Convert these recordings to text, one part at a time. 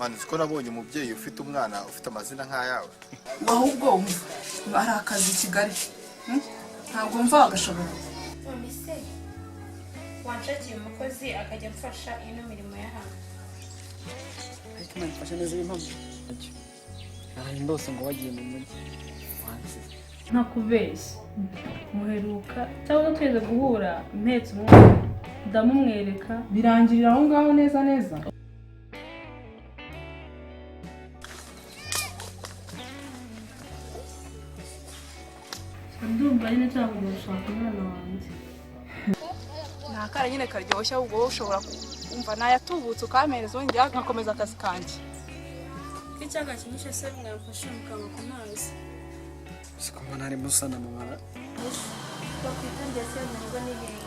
Man, uzi ko nabonye umubyeyi ufite umwana ufite amazina nk'ayawe? Ahubwo wumva hari akazi i Kigali. Ntabwo mva wagashobora. None se wanshakiye umukozi akajya amfasha ino mirimo ya hano? Ariko Imana ifashe neza impamvu naraye ndose ngo wagiye mu mujyi wansize. Ntakubeshya, muheruka cyangwa tweze guhura mpetse umwana ndamumwereka. Birangirira aho ngaho neza neza. Ndumva nyine nshaka kujya gushaka umwana wanjye. Ni akara nyine karyoshye, ahubwo wowe ushobora kumva nayatubutse ukampereza, ubundi njyewe nkakomeza akazi kanjye. Ko icyaka kinyishe se, mwamfashe mukanywa ku mazi? Siko mbona harimo usa na mama. Bakwitangira se mu rugo ni hehe?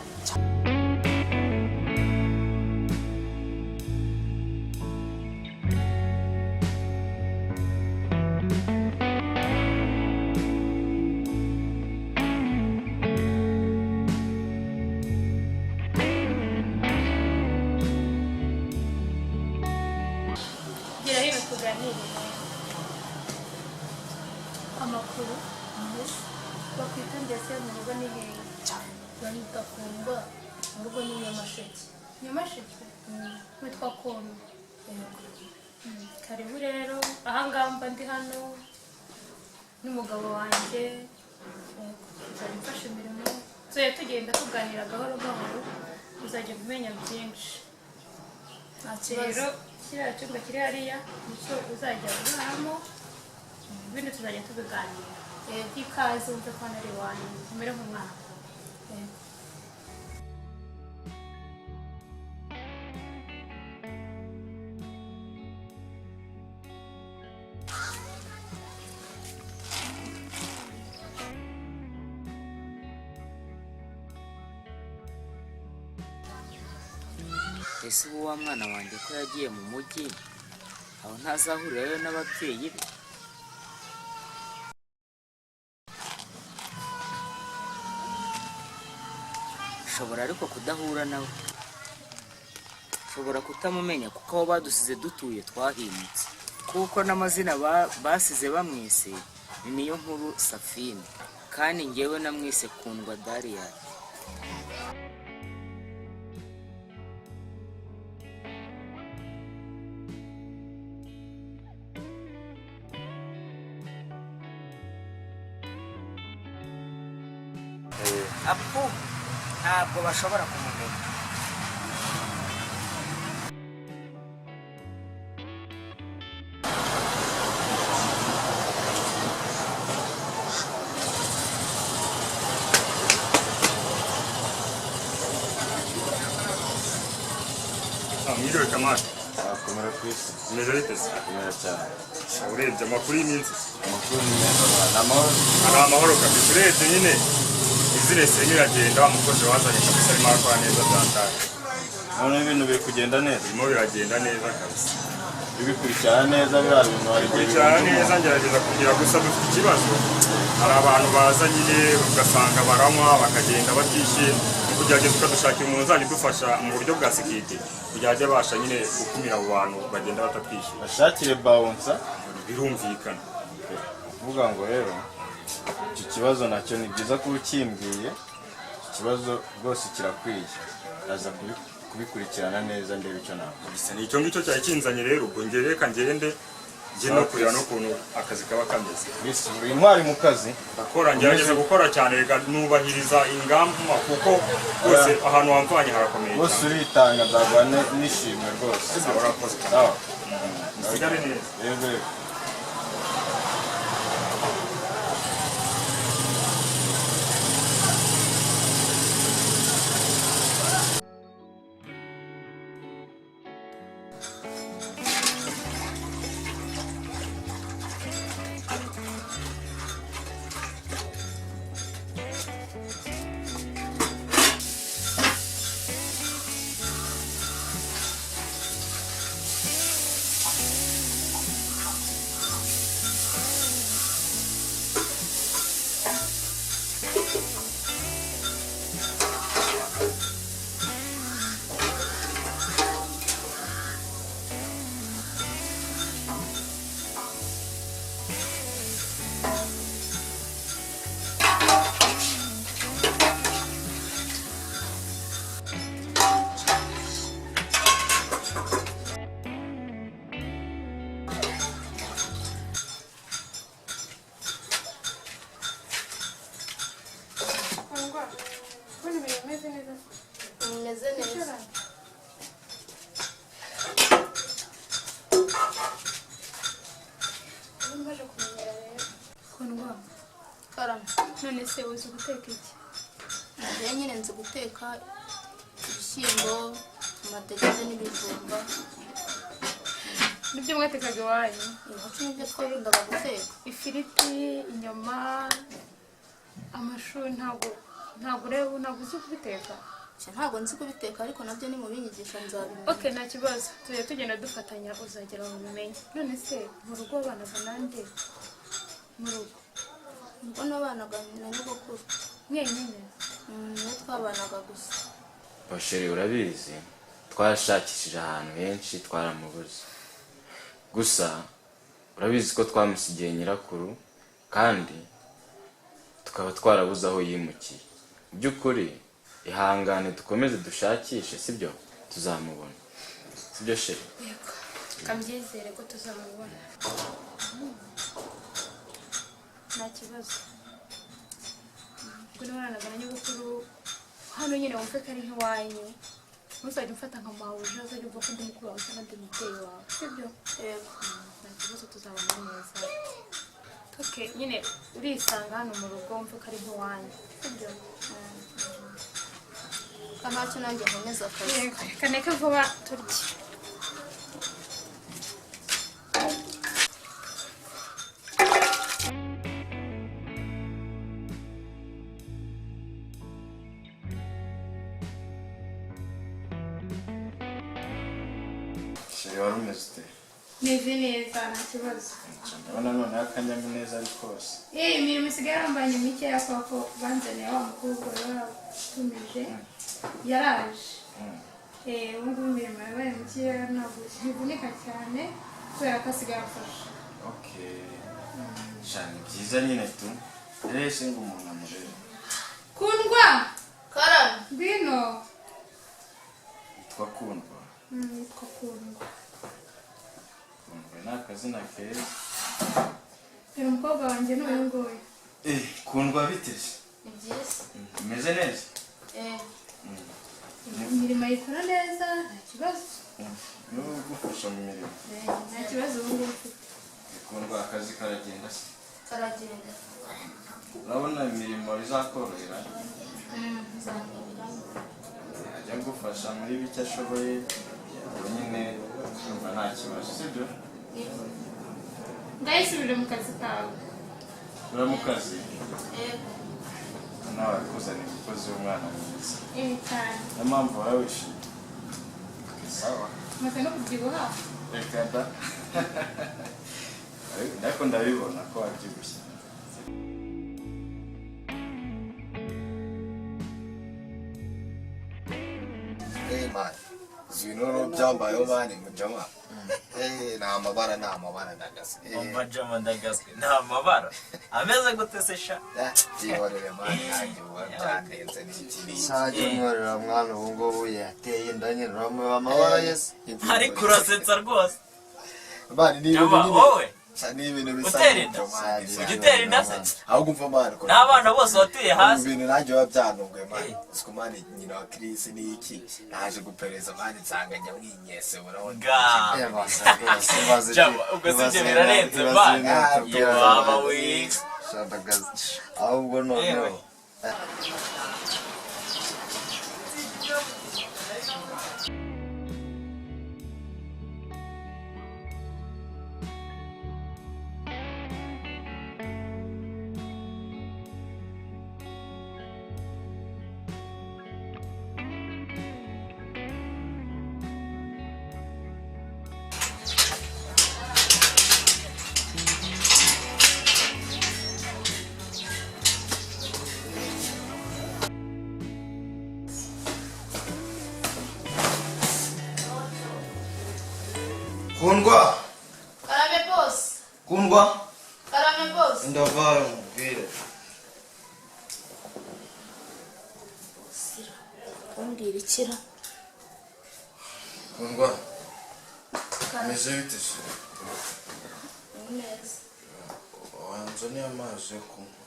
Gira hino tuganire. Amakuru? Bakwitangira se mu rugo ni hehe? Banyita Kundwa, mu rugo ni Nyamasheke. Nyamasheke? Witwa Kundwa? Karibu rero ahangaha, mba ndi hano n'umugabo wanjye. Nzajya mfasha imirimo, tuzajya tugenda tuganira gahoro gahoro, uzajya umenya byinshi. Nta kibazo. Rero kiriya cyumba kiri hariya nicyo uzajya uraramo, ibindi tuzajya tubiganira. Ikaze, wumve ko hano ari iwanyu, umere nk'umwana. Yego. Ese ubu wa mwana wanjye ko yagiye mu mujyi, aho ntazahurirayo n'ababyeyi be? Nshobora ariko kudahura nawe, nshobora kutamumenya kuko aho badusize dutuye twahimutse, kuko n'amazina basize bamwise ni niyo nkuru Safine, kandi ngewe namwise Kundwa Dariyati. Apu, ntabwo bashobora kumumenya. Mwiriwe Kamari. Komera ku isi. Umeze bite se? Komera cyane. Urebye amakuru y'iminsi? Amakuru ni meza, ni amahoro. Ni amahoro kabisa. Urebye nyine business irimo iragenda, wa mukozi wazanye kabisa arimo arakora neza byataye. Noneho ibintu biri kugenda neza. Birimo biragenda neza kabisa. Bikurikirana neza biriya bintu hari igihe Kurikirana bihunga neza umuntu. Ngerageza kugira, gusa dufite ikibazo, hari abantu baza nyine ugasanga baranywa bakagenda batishyuye. Ni ukugerageza ukadushakira umuntu uzajya udufasha mu buryo bwa sécurité, kugira ajye abasha nyine gukumira abo bantu bagenda batatwishyuye. Bashakire bouncer. Birumvikana. Kuvuga ngo rero icyo kibazo nacyo ni byiza kuba ukimbwiye. Iki kibazo rwose kirakwiye, ndaza kubikurikirana neza ndebe icyo nakora. Bisa ni icyo ngicyo cyari kinzanye rero. Ubwo njye reka ngende njye no kureba n'ukuntu akazi kaba kameze. Chris, uri intwari mu kazi. Ndakora, ngerageza gukora cyane, reka nubahiriza ingamba kuko rwose ahantu wamvanye harakomeye Rwose cyane. uritanga, nzaguha n'ishimwe rwose. Sawa, urakoze cyane. Sawa. Musigare neza. Yego yego. Karame. None se uzi guteka iki? Njyewe nyine nzi guteka ibishyimbo, amadegede n'ibijumba. Nibyo mwatekaga iwanyu? Iwacu nibyo twakundaga guteka. Ifiriti, inyama, amashu, ntabwo ureba, ntabwo uzi kubiteka? Ntabwo nzi kubiteka, ariko nabyo ni mu binyigisha nzabimenya. Okay, nta kibazo, tujya tugenda dufatanya, uzagera mu bimenye. None se mu rugo abanaga nande? Mu rugo ubwo nabanaga na nyogokuru mwenyine? Niwe twabanaga gusa. Basheri, urabizi twashakishije ahantu henshi twaramubuze, gusa urabizi ko twamusigiye nyirakuru kandi tukaba twarabuze aho yimukiye. Mu by'ukuri ihangane dukomeze dushakishe, sibyo? Tuzamubona, sibyo sheri? Yego, kabyizere ko tuzamubona, nta kibazo. Ubwo nabanaga na nyogokuru hano nyine, wumve ko ari nk'iwanyu, ntuzajya umfata nka mawuja, uzajya umva ko ndi mukuru wawe cyangwa ndi mubyeyi wawe, sibyo? Yego. Nta kibazo, tuzabana neza. Okay, nyine urisanga hano mu rugo, wumve ko ari nk'iwanyu, sibyo? Ntacyo, nanjye nkomeza akazi. Yego, kaneke vuba turye. Sheri, wari umeze ute? Meze neza, nta kibazo. Ndabona noneho akanyamuneza ari kose. Imirimo isigaye yarambanye mikeya kubera ko banzaniye wa mukobwa wari waratumije, yaraje. Ubu ngubu imirimo yabaye mikeya, ntabwo ntivunika cyane kubera ko asigaye afasha. Okay, sha ni byiza nyine tu. Rero ngo umuntu amurebe. Kundwa! Karame. Ngwino. Yitwa Kundwa? Yitwa Kundwa. Kundwa ni akazina keza. Dore umukobwa wanjye ni uyu nguyu. Kundwa, biteze? Ni byiza. Umeze neza? Eh. Imirimo ayikora neza, nta kibazo. Niwe ugufasha mu mirimo? Nta kibazo ubu ngubu mfite. Kundwa, akazi karagenda se? Karagenda. Urabona imirimo izakorohera? Bizakorohera. Ajya agufasha muri bike ashoboye, ubwo nyine yumva nta kibazo, sibyo? Ndayisubire mu kazi kawe. Ura mu kazi? Yego. Nawe akuzanira umukozi w'umwana mwiza. Cyane. Niyo mpamvu waba wishimye. Sawa. Maze no kubyibuha. Reka da, ariko ndabibona ko wabyibushye. Hey man, izi bintu noneho byambayeho man, mujama. Hey, ni amabara, ni amabara ndagase. Umva jama, ndagaswe ni amabara ameze gute se sha? Byihorere man, nanjye uba byandenze n'iki n'iki. Sajya umworera mwana, ubu ngubu yateye inda nyine, uramuha amabara yese. Ariko urasetsa rwose. Man, ni ibintu Jama, nyine. wowe Sa ni ibintu bisa utera inda? n'ibyo, man. Ujya utera inda se? Ahubwo umva man, ko N'abana bose watuye hasi? Ibintu nanjye biba byantunguye man. Siko man, nyina wa Chris ni iki? Naje gupereza man, nsanga nyamwinyese, urabona. Ga. Jama, ubwo si ibyo birarenze man. Yaba we. Ahubwo noneho Kundwa! Karame boss. Kundwa! Karame boss. Ndavayo mubwire. Kumbwira ikira. Kundwa, Karame. meze bite se? Ni neza. Wanzaniye amazi yo kunywa?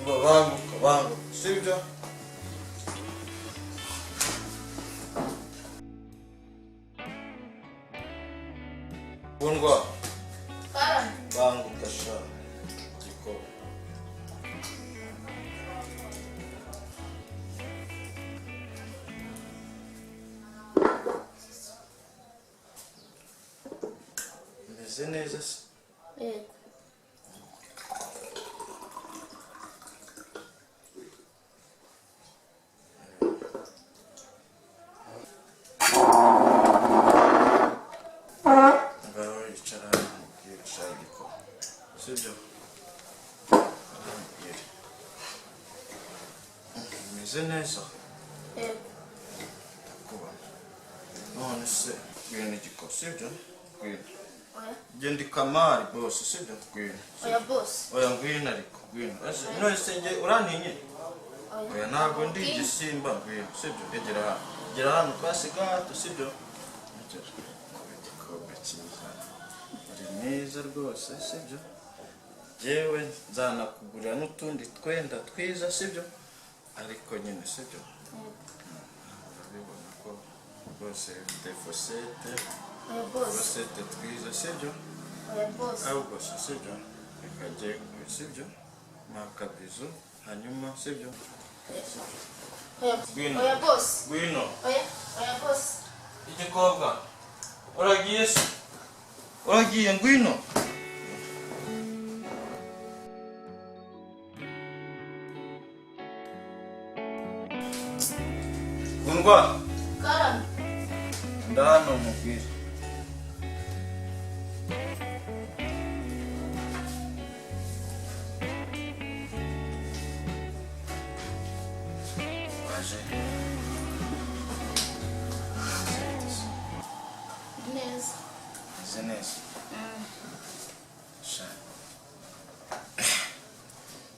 Ngo banguka, banguka, sibyo? Kundwa, Banguka sha gikobwa. Meze neza se? Yego. Ngaho icara nkubwire sha gikobwa. Sibyo? Nkubwire. Meze neza? Yego. Ndakubona. None se ngwino igikobwa, sibyo? Ngwino. Oya. Genda ikamari bose, sibyo? Ngwino. Oya boss. Oya ngwino ariko, ngwino. Ese none se njye urantinye? Oya ntabwo ndi igisimba, ngwino, sibyo? Egera hano. Gera hano twasi gato, sibyo? Egera. Kuba igikobwa cyiza. Uri mwiza rwose, sibyo? Jewe nzanakugurira n'utundi twenda twiza, sibyo? Ariko nyine, sibyo? Urabibona ko rwose ufite fosete. Oya boss. Fosete twiza, sibyo? Oya boss. Ahubwo se, sibyo? Reka njye, sibyo? Ni akabizu, hanyuma, sibyo? Oya. Ngwino. Oya boss. Ngwino. Oya. Oya boss. Igikobwa. Uragiye se? Uragiye, ngwino. Kundwa, Karame. ndahano mubwire. Waje. Neza. Meze neza. Sha.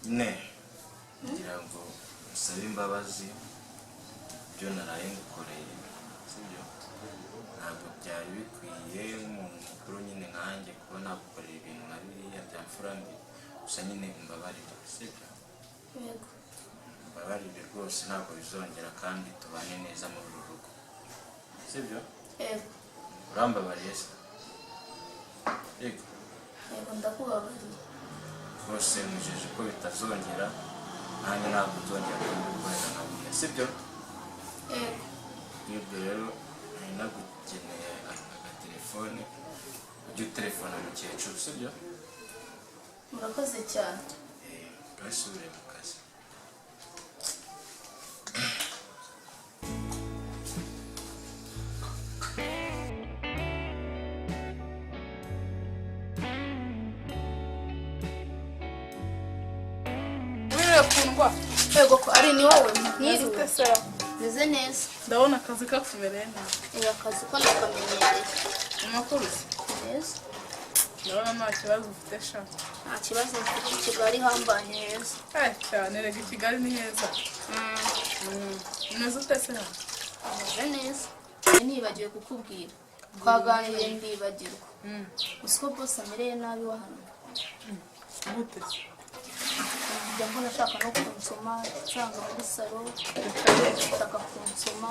Ne. Ngira ngo nsabe imbabazi ibyo naraye ngukoreye, sibyo? Ntabwo byari bikwiye nk'umuntu mukuru nyine nkanjye kuba nagukorera ibintu nka biriya bya mfura mbi, gusa nyine umbabarire, sibyo? Yego. Umbabarire rwose ntabwo bizongera kandi tubane neza muri uru rugo, sibyo? Yego. Urambabariye se? Yego. Yego ndakubabariye. Rwose nkujeje ko bitazongera, nanjye ntabwo nzongera kubigukorera nka buriya, sibyo? Yego. Ibyo rero nari nagukeneye agatelefone ujye utelefona mukecuru, sibyo? Murakoze cyane. Gasubire mu kazi. Wiriwe Kundwa. Yego ko ari ni wowe mwiriwe. Meze se? Meze neza. Ndabona akazi kakumereye neza. Oya akazi ko nakamenyereye. Amakuru se? Neza. Ndabona nta kibazo ufite sha. Nta kibazo mfite, i Kigali hambanye heza. Cyane rega i Kigali ni heza. Umeze ute se hano? Meze neza. Nibagiwe kukubwira. Twaganiriye ndibagirwa. Uzi ko boss amereye nabi wa hano? Gute? Njya mbona ashaka no kunsoma, nsanga muri salo, ashaka kunsoma.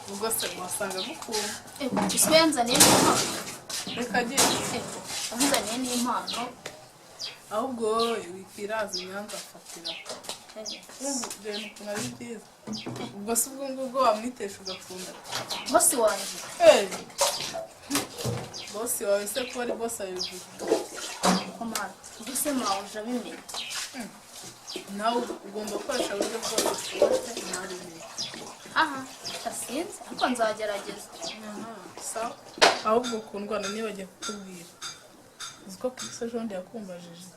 Ubwo se wasanga agukunda. Uzi ko yanzaniye n'impano? Reka agiye. Yanzaniye n'impano. Ahubwo wowe wikiraza imyanza afatira. Reba ukuntu ari byiza. Ubwo se ubwo ngubwo wamwitesha ugakunda. Boss wanjye. Boss wawe se ko ari boss abivuga. Komara, ubwo se mawuje abimenye. Nawe ugomba gukoresha uburyo bwose ushobotse ntabimenye. Aha, sinzi ariko nzagerageza. Sawa. Ahubwo Kundwa nibagiye kukubwira. Uzi ko Chris ejo bundi yakumbajije.